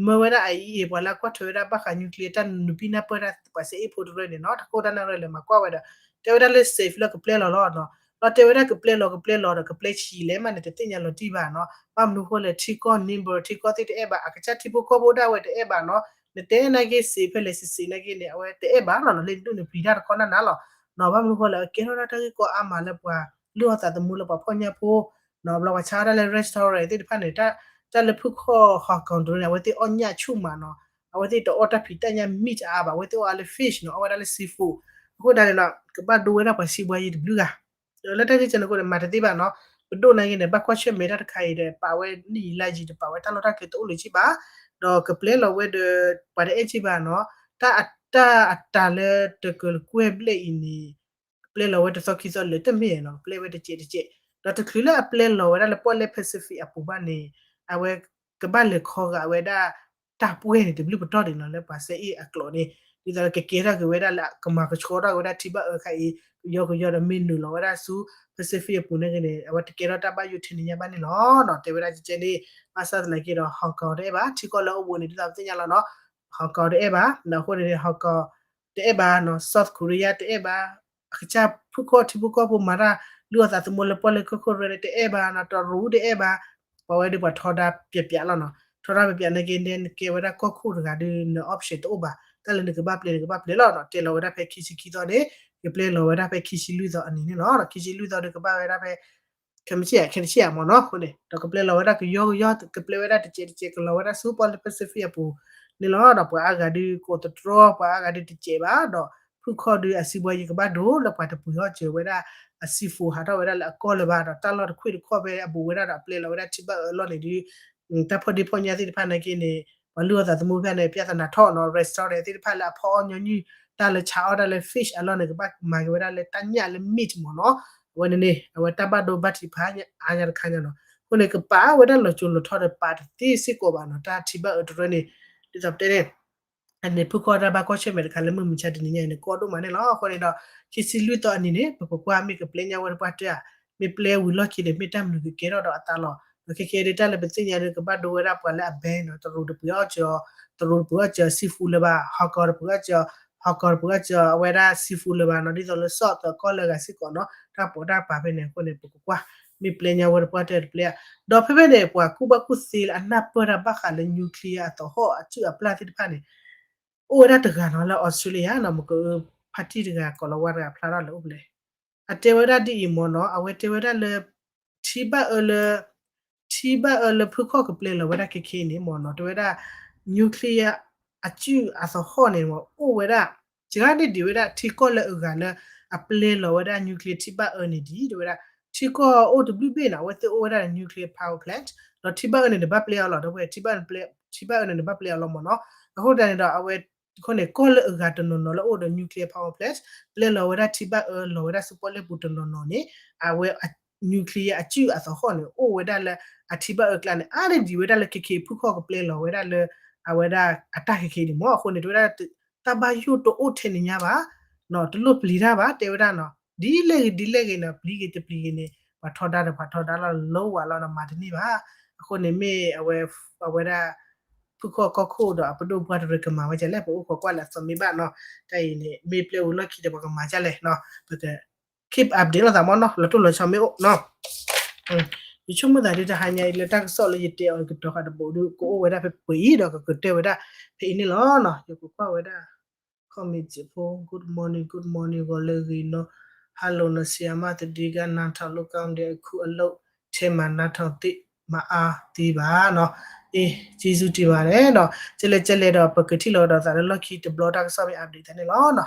မၢဝဲဒၣ် IAEA ပှၤလၢအကွၢ်ထွဲဝဲဒၣ်ဘၣ်ဃး nuclear တၢ်နုာ်ပံနၢ်ပၢၢ်တၢ် ပှၤစဲအ့ၣ်ဖိတရၢန့ၣ်နီၤ တၢ်ခိၣ်တၢ်နၢ်ရဲၣ်လဲၤမၤကွၢ်ဝဲဒီး တဲဝဲဒၣ်လၢ safe လၢကပျဲလီၤလီၤနီၤ ဒီးတဲဝဲဒၣ်ကပျဲလီၤကပျဲလီၤဒီး ကပျဲဆံးလဲၣ်မးန့ၣ် တသ့ၣ်ညါလီၤတံၢ်ဘၣ်နီၤ ဘၣ်မနုၤအဃိလဲၣ် ထံကီၢ် neighbor ထံကီၢ်သ့ၣ်တအဲၣ်ဘၣ် အကစၢ်ထံဖိကီၢ်ဖိဒၣ်ဝဲတအဲၣ်ဘၣ်နီၤ နတဲနာ်က့ safe ဖဲလဲၣ် စံးစံးနာ်က့န့ၣ် အဝဲတအဲၣ်ဘၣ်နီၤ လၢနဒိၣ်န့ၣ်ပျံၤတၢ်တခီနၤနၤလီၤနီၤ ဘၣ်မနုၤအဃိလဲၣ် အကဲထီၣ်ဒၣ်တၢ်ဂ့ၢ်ကီအါမးလၢပှၤလုၢ်အီၣ်သးသမူလၢပှၤဖှီၣ်ညၣ်ဖိ နီၤ ဘျီပှၤဆါတၢ်လၢ restaurant သ့ၣ်တဖၣ်န့ၣ် တၢ်လၢဖုခီၣ် Hong Kong တရၢန့ၣ် အဝဲသ့ၣ်အီၣ်ညၣ်ဆူၣ်မးနီၤ အဝဲသ့ၣ်တအီၣ်တၢ်ဖံးတၢ်ညၣ် meat အါဘၣ် အဝဲသ့ၣ်အီၣ်အါလၢ fish နီၤ အီၣ်ဝဲဒၣ်လၢ seafood အဃိဒၣ်န့ၣ်ဒီး ကဘၣ်ဒိဝဲဒၣ်ပှၤစံးဘှါယံၤတဘျုးဂၤ လၢတၢ်ဂ့ၢ်ကဲန့ၣ်အဃိန့ၣ် မၤတသ့ဘၣ်နီၤ ပဒိၣ်နာ်က့န့ၣ် ဘၣ်ကွၢ်ဆၢၣ်မဲာ်တၢ်တခါအံၤဒီး ပာ်ဝဲနံၣ်ယံာ်လါယံာ်ဒီး ပာ်ဝဲတၢ်လီၢ်တၢ်ကျဲတအိၣ်လၢၤဘၣ် ဒီးကပျဲလီၤဝဲဒီး ပှၤတအဲၣ်က့ဘၣ်နီၤ တၢ် တၢ်အတၢ်လၢတကကွဲၢ်ဘျဲၣ်အံၤန့ၣ် ကပျဲလီၤဝဲတသီခံသီလၢတမ့ၢ်နီၤ ကပျဲဝဲတစဲးတစဲး ဒီးတချုးလၢအပျဲလီၤဝဲဒၣ်လၢပီၣ်လဲၣ် Pacific အပူၤဘၣ်န့ၣ် အဝဲကဘၣ်လဲၤခီဂာ်ဝဲဒၣ် တၢ်ပှဲၤန့ၣ် တဘျုးပတီၢ်ဒံးနီၤ လၢပှၤစဲအ့ၣ်အကျိာ်န့ၣ် ဒ်သိးကကဲထီၣ်က့ၤဝဲဒၣ်လၢကမၤကဆှီထီၣ်က့ၤဝဲဒၣ်ထံဘၣ်အၢခါအံၤ ကယီကယီဒီးမ့ၢ်နုာ်လီၤဝဲဒၣ်ဆူ Pacific အပူၤန့ၣ်ဂ့ၤန့ၣ် အဝဲတကဲထီၣ်တၢ်ဘၣ်ယိၣ်ထဲန့ၣ်ညါဘၣ်န့ၣ်လီၤနီၤ တဲဝဲဒၣ်ကဲကဲန့ၣ် ဘၣ်ဆၣ်သနာ်က့ဒီး Hong Kong တအဲၣ်ဘၣ် ထံကီၢ်လၢအအိၣ်ဘူးန့ၣ် ဒ်သိးပသ့ၣ်ညါလီၤနီၤ Hong Kong တအဲၣ်ဘၣ် နီၤ အဃိန့ၣ် Hong Kong တအဲၣ်ဘၣ်နီၤ South Korea တအဲၣ်ဘၣ် အကစၢ်ဖုၣ်ခီၣ်ထံဖိကီၢ်ဖိမၤတၢ်လုၢ်အီၣ်သးသမူလၢပီၣ်လဲၣ်ကီၢ်ခိၣ်ရဲၣ်န့ၣ် တအဲၣ်ဘၣ်နီၤ တရူးတအဲၣ်ဘၣ် ပှၤဝဲဒၣ်ပှၤထီဒါပျးပျးလီၤနီၤ ထီဒါပျးပျးနာ်က့န့ၣ် နကဲဝဲဒၣ်ကီၢ်ခိၣ်တဂၤဒီး န option တအိၣ်ဘၣ် တၢ်လၢနကဘၣ်ပျဲန့ၣ် နကဘၣ်ပျဲလီၤနီၤ တဲလီၤဝဲဒၣ်ဖဲခံဆံခံသီန့ၣ် ကပျဲလီၤဝဲဒၣ်ဖဲခံဆံလွံၢ်သီအနံၤန့ၣ်လီၤ ခံဆံလွံၢ်သီဒီးကဘၣ်ဝဲဒၣ်ဖဲ ခဲမုၢ်ဆ့ၣ်ဧါ ခဲတဆ့ၣ်ဧါမ့ၢ်နီၤ အဃိန့ၣ် ဒီးကပျဲလီၤဝဲဒၣ်ကယီကယီ ကပျဲဝဲဒၣ်တစဲးတစဲး ကလီၤဝဲဒၣ်ဆူပီၣ်လဲၣ် Pacific အပူၤန့ၣ်လီၤ ဒီးပှၤအါဂၤဒုးကအိၣ်သတြီ ပှၤအါဂၤဒုးတစဲးဘၣ် ဒီးဖုၣ်ခီၣ်ဒုးအစံးဘှါယံၤကဘၣ်ဒိလၢပှၤတပှ့ၤအီၣ်စၢၤဝဲဒၣ် အ seafood ဟးထီၣ်ဝဲဒၣ်လၢအကီၢ်လၢၤဘၣ် ဒီးတၢ်လီၢ်တခွ့ၣ်တခီၣ်ဖဲအဘူးဝဲဒၣ်ဒီးအပျဲလီၤဝဲဒၣ်ထံဘၣ်အၢအလီၢ်န့ၣ်ဒုး တၢ်ဖီၣ်ဒ့ဖီၣ်ညါသ့ၣ်တဖၣ်နာ်က့န့ၣ် ပှၤလုၢ်အီၣ်သးသမူဖဲန့ၣ် ပြဿနာထီၣ်နီၤ restaurant သ့ၣ်တဖၣ်လၢအဖီၣ်အီၣ်ညီနုၢ် တၢ်လၢဆါအီၣ်တၢ်လၢ fish အလီၢ်န့ၣ် ကဘၣ်မၤက့ၤဝဲဒၣ်လၢတၢ်ညၣ်လၢ meat မ့ၢ်နီၤ အဝဲန့ၣ်န့ၣ် အဝဲတၢ်ဘၣ်ဒိဘၣ်ထံးဖးအါညါတခါညါနီၤ. အဃိန့ၣ် ကပာ်ဝဲဒၣ်လီၤကၠိလီၤထီဒီးပာ်တသ့စ့ၢ်ကီးဘၣ်နီၤ တၢ်ထံဘၣ်အၢတရၢန့ၣ် ဒ်သိးပတဲန့ၣ် အန့ၣ်ဖုၣ်ခီၣ်တၢ်ဘၣ်ကွၢ်ဆၢၣ်မဲာ်တခါလၢမုၢ်မဆါတနံၤညါအံၤန့ၣ် ကီဒိၣ်မးန့ၣ်လီၤ. အဃိန့ၣ်ဒီး ခံဆံလွံၢ်သီအနံၤန့ၣ် ပကကွၢ်မ့ၢ်ကပျဲညါဝဲတပှၢ်တၢၢ်ဧါ, မ့ၢ်ပျဲဝံၤလီၢ်ခံန့ၣ် မ့ၢ်တၢ်မနုၤကကဲထီၣ်ဒီးအသးလီၤ. ဒီးခဲခဲဒ်တၢ်လၢပသ့ၣ်ညါဒီး ကဘၣ်ဒိဝဲဒၣ်ပှၤလၢအ ban နီၤ, တရူးတပှ့ၤအီၣ်စၢၤအီၤ, တရူးတပှ့ၤအီၣ်စၢၤအီၤ seafood လၢၤဘၣ်, ဟီၣ်ကီၤတပှ့ၤအီၣ်စၢၤအီၤ, ဟီၣ်ကီၤတပှ့ၤအီၣ်စၢၤအီၤ အဝဲဒၣ် seafood လၢၤဘၣ်နီၤ, ဒ်သိးလၢ salt သၢကီၢ်လၢအဂၤစ့ၢ်ကီးနီၤ, တၢ်ပိာ်တၢ်ပာ်ဖဲန့ၣ်အဃိန့ၣ် ပကကွၢ် မ့ၢ်ပျဲညါဝဲတပှၢ်တၢၢ်တပျဲဧါ. ဒီးဖဲဖဲန့ၣ် ပှၤကူၣ်ဘၣ်ကူၣ်သ့လၢအနၢ်ပၢၢ်တၢ်ဘၣ်ဃးလၢ nuclear အသဟီၣ်အစုၣ်အပျၢ်သ့ၣ်တဖၣ်န့ၣ် အိၣ်ဝဲဒၣ်တဂၤနီၤ လၢ Australia နီၤ မ့ၢ်က party တဂၤ ကိးလီၤဝါတဂၤဖျါထီၣ်လၢအိၣ်ဖဲလဲၣ်. အတဲဝဲဒၣ်ဒ်အံၤမ့ၢ်နီၤ အဝဲတဲဝဲဒၣ်လၢ ထံဘၣ်အၢလၢ ထံဘၣ်အၢလၢဖုၣ်ခီၣ်ကပျဲလီၤဝဲဒၣ်ခဲခဲအံၤန့ၣ်မ့ၢ်နီၤ တဲဝဲဒၣ် nuclear အစုၣ်အသဟီၣ်န့ၣ်မ့ၢ် အိၣ်ဝဲဒၣ် စှၤန့ၢ်ဒံးဝဲဒၣ်ထံကီၢ်လၢအဂၤလၢ အပျဲလီၤဝဲဒၣ် nuclear ထံဘၣ်အၢန့ၣ်ဒံး တဲဝဲဒၣ် ထံကီၢ်အိၣ်တဘျုးဘ့ၣ်နီၤ အဝဲသ့ၣ်အိၣ်ဝဲဒၣ် nuclear power plant ဒီးထံဘၣ်အၢန့ၣ် တဘၣ်ပျဲအီၤလီၤ ဒီးဝဲ ထံဘၣ်အၢန့ၣ် တဘၣ်ပျဲအီၤလီၤမ့ၢ်နီၤ. အဃိသတးန့ၣ်ဒီး အဝဲ အဃိန့ၣ် ကီၢ်လၢအဂၤတနီၤနီၤလၢအိၣ်ဒီး nuclear power plant ပျဲလီၤဝဲဒၣ်ထံဘၣ်အၢလီၤဝဲဒၣ်ဆူပီၣ်လဲၣ်ပူၤတနီၤနီၤန့ၣ် အဝဲ nuclear အစုၣ်အသဟီၣ်န့ၣ် အိၣ်ဝဲဒၣ်လၢအထံဘၣ်အၢကျါန့ၣ် အါန့ၢ်ဒံးဝဲဒၣ်လၢခဲခဲအံၤ ဖုၣ်ခီၣ်ကပျဲလီၤဝဲဒၣ်လၢ အဝဲဒၣ်အတၢ်ခဲခဲအံၤန့ၣ်မ့ၢ် အဃိန့ၣ် တဲဝဲဒၣ် တၢ်ဘၣ်ယိၣ်တအိၣ်ထဲန့ၣ်ညါဘၣ် တလိၣ်ပျံၤတၢ်ဘၣ် တဲဝဲဒၣ်နီၤ ဒ်လဲၣ်ဂ့ၤဒ်လဲၣ်ဂ့ၤနီၤ ပျံၤဂ့ၤတပျံၤဂ့ၤန့ၣ် ပှၤထီဒါဒီးပှၤထီဒါလီၤ လၢဝဲလီၤနီၤ မၤတန့ၢ်ဘၣ်. အဃိန့ၣ်မ့ၢ်အဝဲ အဝဲဒၣ် ဖုၣ်ခီၣ်ကီၢ်ခိၣ်ဒီးအပဒိၣ်ပှၢ်တရၢကမၤဝဲဒ်လဲၣ် ပအိၣ်ခိးကွၢ်လၢအသီမ့ၢ်ဘၣ်နီၤ တၢ်အံၤန့ၣ် မ့ၢ်ပျဲဝံၤလီၢ်ခံဒီးပှၤကမၤဒ်လဲၣ်နီၤ ပက keep update လိာ်သးမ့ၢ်နီၤ လီၤတိၢ်လီၤဆီမ့ၢ်အိၣ်နီၤ ယဆိကမိၣ်သးဒ်တဟါညါအံၤလၢတၢ်ကစီၣ်လၢယတဲအီၤကတီၤဃာ်တဘိးဒုး ကအိၣ်ဝဲဒၣ်ဖဲပှဲၤအံၤဒီးကကတၢၢ်ဝဲဒၣ်ဖဲအံၤန့ၣ်လီၤနီၤ ယကကွၢ်ဝဲဒၣ် comment ဖိ good morning good morning ဂီၤလၢဂ့ၤနီၤ hello နီၤ ဆရာမ သဒံက နၤထီၣ်လိကီၢ်ဒဲး အခုအလုပ်ထဲမှာ နၤထီၣ်သ့ မအါသ့ဘၣ်နီၤ အ့ ကျေးဇူးတင်ပါတယ်နီၤ ကလဲၣ်ကလဲၣ်ဒီး ပကထံၣ်လိာ်ကဒီးသးလၢလီၢ်ခံတဘျီတၢ်ကစီၣ်မ့ၢ် update သးန့ၣ်လီၤနီၤ